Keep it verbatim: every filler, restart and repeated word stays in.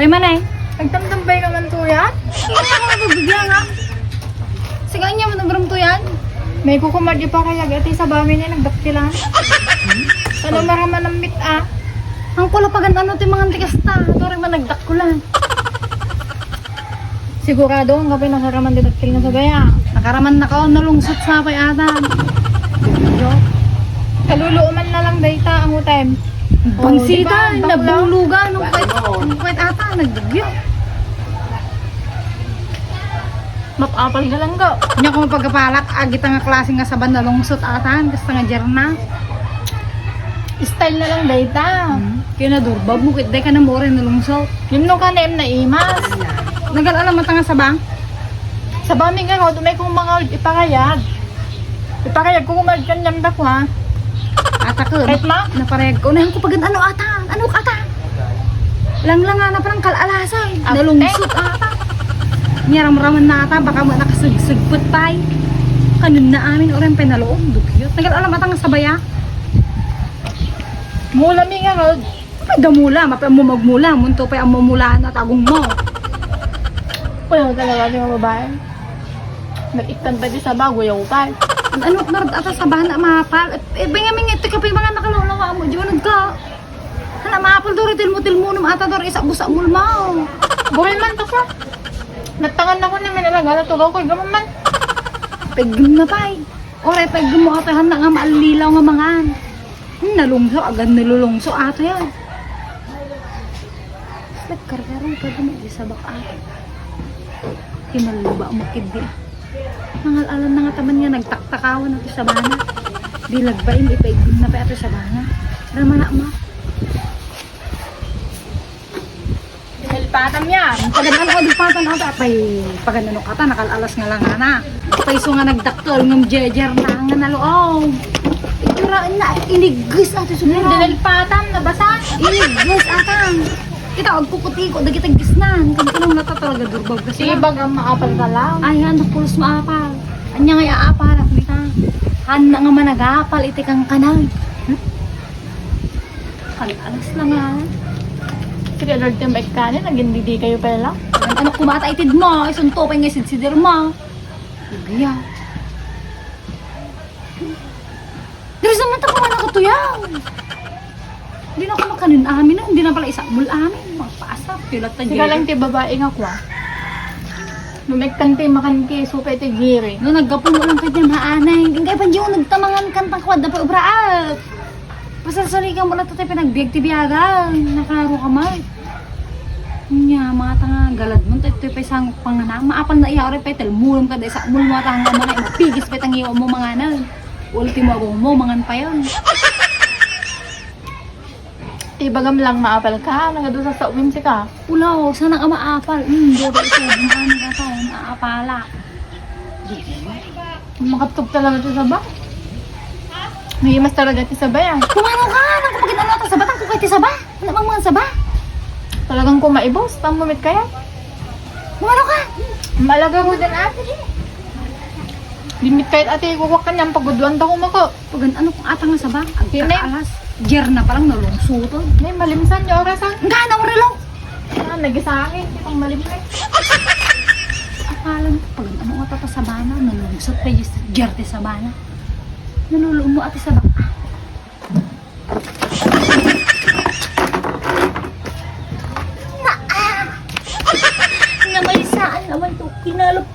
Ay, manay. Nagtamtambay ka man, tuyan? Sige, ako nagbibiya nga. Sige, anya mo nagrum, tuyan? May kukumad di pa kaya iti sabami niya nagdaktilan. Ano maraman ang mit, ah? Ang kula pagan ano ti mangan ti kasta. Dori man nagdakkulan. Sigurado, ang kape nakaraman di daktil nga sabaya. Nakaraman na ka, nalungsot sa pay ata. Kaluluoman na lang dayta ang utem. Bangsita, Oh, di ba? Bakla. Nabulugan, ang kwet, ang kwet ata, nagbugyo. Mapapal ka lang ka. Nya kung pagkapalak, agita nga klase nga saban nalungsot ata, basta nga jerna. Style na lang dayta. Hmm. Kaya nadurbab mo, kit day ka na more nalungsot. Yun no ka na im naimas. Nagal-alam mo nga sabang? Sabami nga, kung may kung mga iparayag. Iparayag ko, kumarag kan yam dako, ha? Ata ko, Kahit ma? Naparayag ko. Unahan ko pagan ano ata? Ano ata? Langlanga na parang kalalasay. Ate? Nalungsot ata. Niyaramraman na ata, baka mo nakasugsugpot pay. Kanun na amin, orang penaloon, dugyot. Nagal-alam ata nga sabaya. Mula mi nga, Rod. Pwede mula, mapaammo magmula, munto pay ammo mulaan at agong mo. Kaya talaga yung babae. Nag-iktan pa di sa bago, yaw pa. Ano, narad ata sa bana, mapal. Eh, eh, Benjamin, ito ka pa yung mga nakalawlawa mo, di ba nagka? Hala, mapal, dori, tilmo, tilmo, nung ata, dori, isa, busa, mulma, oh. Buhay man to ka. Natangan ako na may nalaga, natugaw ko, gaman man. Pegum na pa, eh. Ore, pegum mo, ata, handa nga maalilaw nga mangan. Hmm, nalungso, agan nalulungso ato yan. Nagkarkarong ka dun, di sabak ato. Kinaluba mo kidi. Nangal-alan na nga taman nga nagtaktakawan ato sabana. Di lagbain, ipaigin na pa ato sabana. Ramana mo. Dinalpatam yan. Pagan ano, di pa tan ata, pay, pagan ano kata, nakalalas nga lang ana. Pay so nga nagdakkel ngem jejer na nga naloob. Itsura na, inigis ato Hmm, siguro. Dinalpatam, nabasa. Inigis ata. Kita, agkukuti ko, dagiti gisnan. Kan kanang nata talaga durbag ka sila. Ibag ang maapal ka lang. Ay, han, pulos maapal. Anya nga aapal, kita. Han na nga managapal, iti kangkanang. Kan alas na nga. Sige, Lord, yung bike kanin, naging didi kayo pala. Ang anak ko mata itid mo, isunto pa nga sidsidir mo. Gaya. Diri sa mata ko nga nakatuyaw. Hindi na ako makanin amin, hindi na pala isakmul amin. Magpaasap, pilat na Sige lang ti babae nga kwa. Lumekkan ti makan ki, supay ti giri. No, naggapu mo lang kanya maanay. Ingkay pa diyo nagtamangan kan tangkwad na pa obraat. Pasalsaligan mo na to tayo pinagbiag ti biagan. Nakaro ka man. Nya, mga tanga, galad mo, tayo tayo pa isang panganak. Maapal na iya, ore pa, tel, mulam ka da isa, mulmo at hanggang mo na, mapigis pa tangiwa mo manganan. Ultimo abong mo, mangan pa yun. Ibagam lang maapal ka, nagadusa sa uwim si ka. Ulaw, sana ka maapal. Hmm, dodo ito, bumaan ka tayo, maapala. Makaptog talaga ti saba. Naimas talaga ti saba, ah. Kumano ka? Nang kapag ano ta saba? Tangko kay ti saba? Ano mang mga saba? Talagang kumaibos. Tamumit kaya? Kumano ka? Malaga ko din, ate. Dimit kahit ate, kukuha ka niyang paguduan ta kumako. Pagan ano kung atang nga saba? Agkakaalas. Jer na palang nalungsutan. May malimsan niya orasan. Ang gana, orelo! Ah, nagisangin. Kitang malimit. Akala mo, pag ano nga tata sabana, nalungsot pa yung jerte sabana. Nalulumo ati sabana. Naa! Namaysaan naman to, kinalap